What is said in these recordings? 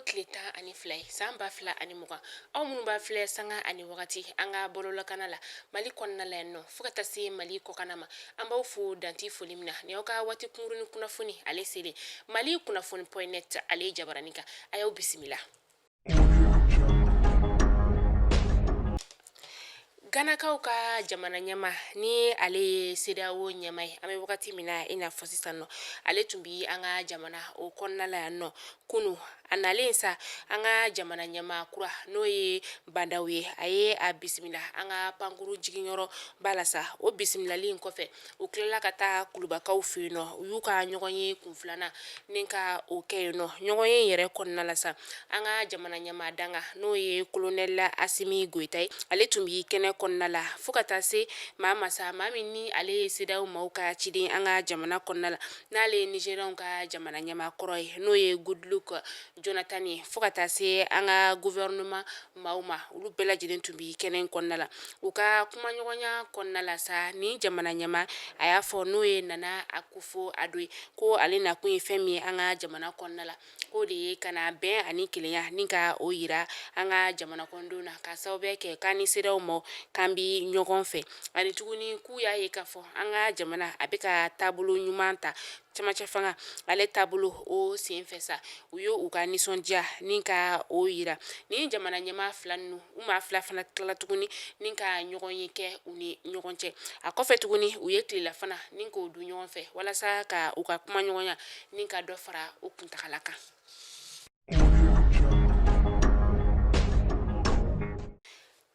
tile 12 ye san 2020. Aw minnu b'a filɛ sanga ani wagati an ka bɔlɔlɔkana la Mali kɔnɔna la yan nɔ, fo ka taa se Mali kɔkanna ma, an b'aw fo dan tɛ foli min na. Ni aw ka waati kunkuruni kunnafoni ale selen Mali kunnafoni point net ale jabarani kan, a y'aw bisimila. Ganakaw ka jamana ɲɛmaa ni ale ye CEDEAO ɲɛmaa ye an bɛ wagati min na i n'a fɔ sisan nɔ, ale tun bɛ an ka jamana o kɔnɔna la yan nɔ kunu. A nalen sa an ka jamana ɲɛmaa kura n'o ye Ba Ndaw ye, a ye a bisimila an ka pankuru jiginyɔrɔ ba la sa. O bisimilali in kɔfɛ, u tilala ka taa kulubakaw fɛ yen nɔ, u y'u ka ɲɔgɔn ye kun filanan ni ka o kɛ yen nɔ. Ɲɔgɔn ye yɛrɛ kɔnɔna la sa, an ka jamana ɲɛmaa danga n'o ye kolonɛli Asimi Goyita ye, ale tun bɛ kɛnɛ kɔnɔna la, fo ka taa se maa ma sa, maa min ni ale ye CEDEAO maaw ka ciden an ka jamana kɔnɔna la, n'ale ye Nigérianw ka jamana ɲɛmaa kɔrɔ ye, n'o ye Goodluck Jonathan ye, fo ka taa se an ka gouvernement maaw ma, olu bɛɛ lajɛlen tun bɛ kɛnɛ in kɔnɔna la. U ka kumaɲɔgɔnya kɔnɔna la sa, ni jamana ɲɛmaa a y'a fɔ, n'o ye Nana Akufo Addo ye, ko ale nakun ye fɛn min ye an ka jamana kɔnɔna la, k'o de ye ka na bɛn ani kelenya ni ka o yira an ka jamana kɔnɔdenw na, ka sababuya kɛ k'an ni CEDEAO maaw k'an bi ɲɔgɔn fɛ. Ani tuguni k'u y'a ye k'a fɔ an ka jamana a bɛ ka taabolo ɲuman ta cɛmancɛ fanga ale taabolo o senfɛ sa, u ye u ka nisɔndiya ni ka o yira. Ni jamana ɲɛmaa fila ninnu, u maa fila fana tilala tuguni ni ka ɲɔgɔn ye kɛ u ni ɲɔgɔn cɛ. A kɔfɛ tuguni, u ye tilelafana ni k'o dun ɲɔgɔn fɛ walasa ka u ka kumaɲɔgɔnya ni ka dɔ fara o kuntagala kan.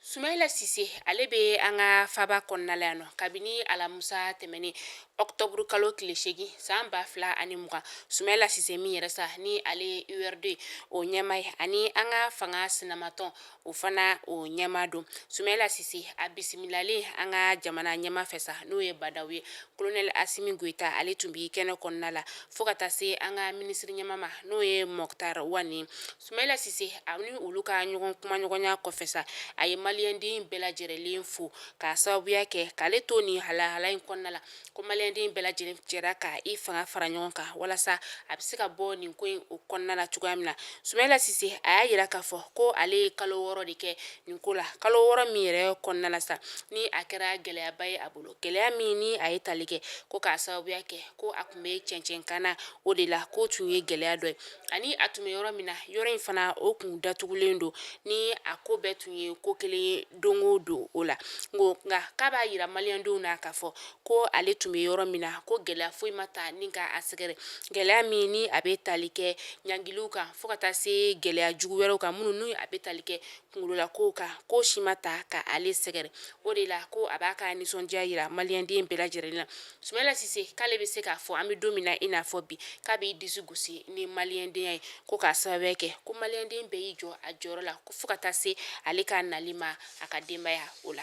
Sumayila Sise, ale bɛ an ka faba kɔnɔna la yan nɔ kabini alamusa tɛmɛnen ɔkutɔburu kalo tile 8 san 2020. Sumayila Sise min yɛrɛ sa ni ale ye URD o ɲɛmaa ye, ani an ka fanga sinamatɔn o fana o ɲɛmaa don. Sumayila Sise a bisimilalen an ka jamana ɲɛmaa fɛ sa, n'o ye Ba Ndaw ye, kolonɛli Asimi Goyita, ale tun bɛ kɛnɛ kɔnɔna la, fo ka taa se an ka minisiri ɲɛmaa ma, n'o ye Mɔkutari Wani. Sumayila Sise ani olu ka ɲɔgɔn kumaɲɔgɔnya kɔfɛ sa, a ye maliyɛnden bɛɛ lajɛlen fo k'a sababuya kɛ k'ale to nin halahala in kɔnɔna la, ko maliyɛnden bɛɛ lajɛlen jɛra ka i fanga fara ɲɔgɔn kan walasa a bɛ se ka bɔ nin ko in o kɔnɔna la cogoya min na. Sumayila Sise a y'a yira k'a fɔ ko ale ye kalo 6 de kɛ nin ko la, kalo 6 min yɛrɛ kɔnɔna la sa, ni a kɛra gɛlɛyaba ye a bolo, gɛlɛya min ni a ye tali kɛ ko k'a sababuya kɛ ko a tun bɛ cɛncɛnkanna o de la, k'o tun ye gɛlɛya dɔ ye, ani a tun bɛ yɔrɔ min na, yɔrɔ in fana o kun datugulen don, ni a ko bɛɛ tun ye ko kelen ye don o don o la. Nka k'a b'a yira maliyɛndenw na k'a fɔ ko ale tun bɛ yɔrɔ min na, ko gɛlɛya foyi ma ta ni ka a sɛgɛrɛ, gɛlɛya min ni a bɛ tali kɛ ɲangiliw kan, fo ka taa se gɛlɛya jugu wɛrɛw kan minnu ni a bɛ tali kɛ kungolola kow kan, ko si ma ta ka ale sɛgɛrɛ. O de la ko a b'a ka nisɔndiya yira maliyɛnden bɛɛ lajɛlen na. Sumayila Sise k'ale bɛ se k'a fɔ an bɛ don min na i n'a fɔ bi, k'a b'i disi gosi ni maliyɛndenya ye, ko k'a sababuya kɛ ko maliyɛnden bɛɛ y'i jɔ a jɔyɔrɔ la fo ka taa se ale ka nali ma a ka denbaya o la.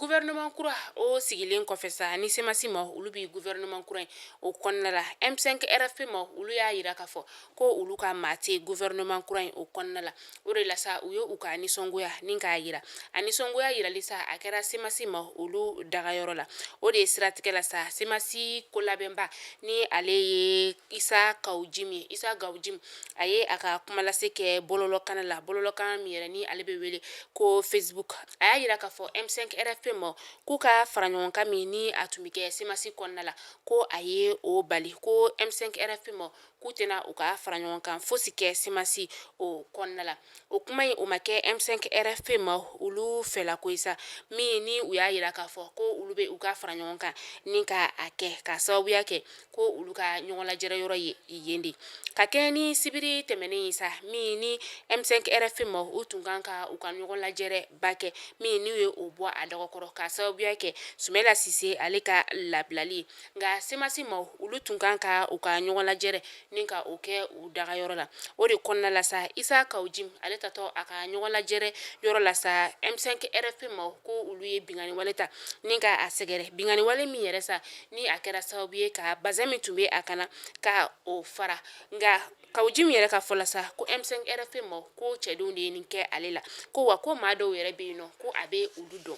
Gouvernement kura o sigilen kɔfɛ sa, ni CMAS maaw olu bɛ gouvernement kura in o kɔnɔna la, M5 RFP maaw olu y'a yira k'a fɔ ko olu ka maa tɛ gouvernement kura in o kɔnɔna la. O de la sa, u ye u ka nisɔngoya ni k'a yira. A nisɔngoya yirali sa, a kɛra CMAS maaw olu dagayɔrɔ la. O de ye siratigɛ la sa, CMAS kolabɛnba ni ale ye Isa Kawu Jim ye, Isa Kawu Jim, a ye a ka kumalase kɛ bɔlɔlɔkan la, bɔlɔlɔkan min yɛrɛ ni ale bɛ wele ko Facebook. A y'a yira k'a fɔ M5 RFP maaw k'u ka fara ɲɔgɔn kan min ni a tun bɛ kɛ CMAS kɔnɔna la, ko a ye o bali, ko M5 RFP maaw k'u tɛna u ka fara ɲɔgɔn kan fosi kɛ CMAS o kɔnɔna la. O kuma in o ma kɛ M5 RFP maaw olu fɛla ko ye sa, min ni u y'a yira k'a fɔ ko olu bɛ u ka fara ɲɔgɔn kan ni ka a kɛ, k'a sababuya kɛ ko olu ka ɲɔgɔn lajɛrɛ yɔrɔ ye yen de. Ka kɛ ni sibiri tɛmɛnen ye sa, min ni M5 RFP maaw u tun kan ka u ka ɲɔgɔn lajɛrɛ ba kɛ, min n'u ye o bɔ a dɔgɔkɔrɔ k'a sababuya kɛ Sumayila Sise ale ka labilali ye. Nka CMAS maaw olu tun kan ka u ka ɲɔgɔn lajɛrɛ ni ka o kɛ u dagayɔrɔ la. O de kɔnɔna la sa, Isa Kawu Jim ale tatɔ a ka ɲɔgɔn lajɛrɛ yɔrɔ la sa, M5 RFP maaw ko olu ye binkanni wale ta ni ka a sɛgɛrɛ, binkanni wale min yɛrɛ sa ni a kɛra sababu ye ka bazɛn min tun bɛ a kan na ka o fara. Nka Kawu Jim yɛrɛ ka fɔ la sa, ko M5 RFP maaw ko cɛdenw de ye nin kɛ ale la, ko wa ko maa dɔw yɛrɛ bɛ yen nɔ ko a bɛ olu dɔn.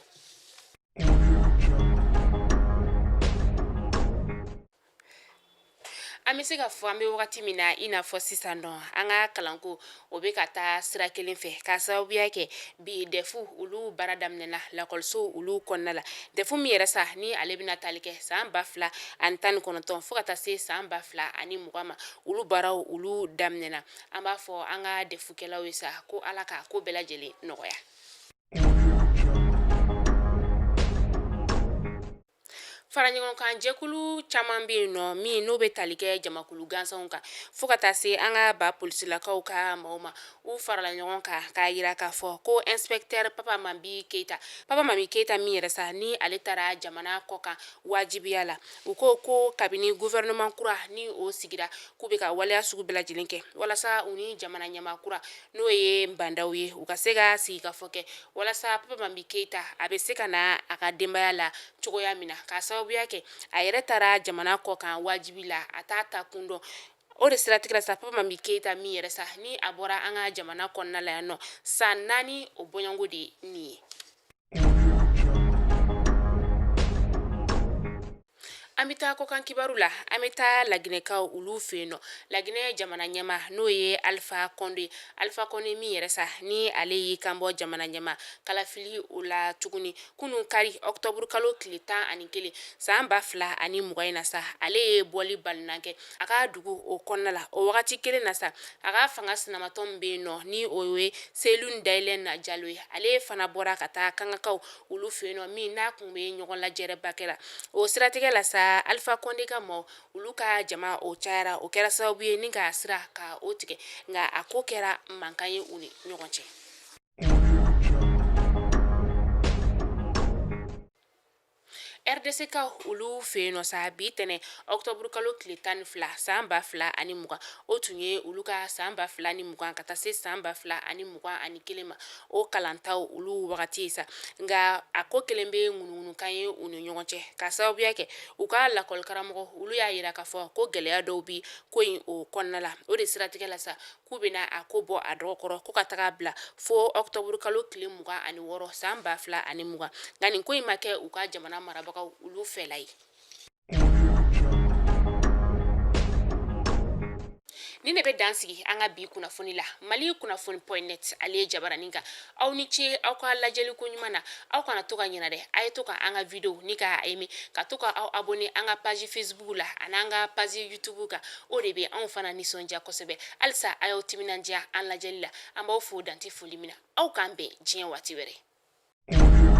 An bɛ se ka fɔ an bɛ wagati min na i n'a fɔ sisan nɔ, an ka kalanko o bɛ ka taa sira kelen fɛ, k'a sababuya kɛ bi DEF olu baara daminɛna lakɔliso olu kɔnɔna la. DEF min yɛrɛ sa ni ale bɛna tali kɛ san 2019 fo ka taa se san 2020 ma, olu baaraw olu daminɛna. An b'a fɔ an ka DEF kɛlaw ye sa ko Ala ka ko bɛɛ lajɛlen nɔgɔya. Faraɲɔgɔnkan jɛkulu caman bɛ yen nɔ min n'o bɛ tali kɛ jamakulu gansanw kan, fo ka taa se an ka ba polisilakaw ka maaw ma. U farala ɲɔgɔn kan k'a yira k'a fɔ ko inspecteur Papa Mambi Keyita, Papa Mambi Keyita min yɛrɛ sa ni ale taara jamana kɔ kan wajibiya la, u ko ko kabini gouvernement kura ni o sigira, k'u bɛ ka waleya sugu bɛɛ lajɛlen kɛ walasa u ni jamana ɲɛmaa kura, n'o ye Ba Ndaw ye, u ka se ka sigikafɔ kɛ walasa Papa Mambi Keyita a bɛ se ka na a ka denbaya la cogoya min na, k'a sababuya kɛ a yɛrɛ taara jamana kɔ kan wajibi la, a t'a ta kun dɔn. O de siratigɛ la sa, Papa Mambi Keyita min yɛrɛ sa ni a bɔra an ka jamana kɔnɔna la yan nɔ san 4, o bɔɲɔgɔnko de ye nin ye. An bɛ taa kɔkan kibaru la. An bɛ taa Laginɛkaw olu fɛ yen nɔ. Laginɛ jamana ɲɛmaa, n'o ye Alpha Condé, Alpha Condé min yɛrɛ sa ni ale y'i kanbɔ jamana ɲɛmaa kalafili o la tuguni kunun kari ɔkutɔburu kalo tile 11 san 2020 in na sa, ale ye bɔli balinan kɛ a ka dugu o kɔnɔna la. O wagati kelen na sa, a ka fanga sinamatɔn min bɛ yen nɔ, ni o ye Cellou Dalein Diallo ye, ale fana bɔra ka taa Kangakaw olu fɛ yen nɔ, min n'a kun bɛ ɲɔgɔn lajɛrɛba kɛ la. O siratigɛ la sa, Alpha Condé ka maaw olu ka jama o cayara, o kɛra sababu ye ni ka sira ka o tigɛ, nka a ko kɛra mankan ye u ni ɲɔgɔn cɛ. RDC kaw olu fɛ yen nɔ sa, bi tɛnɛ ɔkutɔburu kalo tile 12 san 2020, o tun ye olu ka san 2020 ka taa se san 2021 ma, o kalantaw olu wagati ye sa. Nka a ko kelen bɛ ŋunuŋunukan ye u ni ɲɔgɔn cɛ, k'a sababuya kɛ u ka lakɔlikaramɔgɔ olu y'a yira k'a fɔ ko gɛlɛya dɔw bi ko in o kɔnɔna la. O de siratigɛ la sa, k'u bɛna a ko bɔ a dɔgɔkɔrɔ ko ka taga bila fo ɔkutɔburu kalo tile 26 san 2020. Nka nin ko in ma kɛ u ka jamana marabagaw olu fɛla ye. Nin de bɛ dan sigi an ka bi kunnafoni la Mali kunnafoni point net ale ye jabaranin kan. Aw ni ce aw ka lajɛli ko ɲuman na. Aw kana to ka ɲina dɛ, a ye to ka an ka video ni ka aimer, ka to ka aw abonner an ka page Facebook la ani an ka page YouTube kan. O de bɛ anw fana nisɔndiya kosɛbɛ. Halisa a y'aw timinandiya an lajɛli la. An b'aw fo dan tɛ foli min na. Aw k'an bɛn diɲɛ waati wɛrɛ.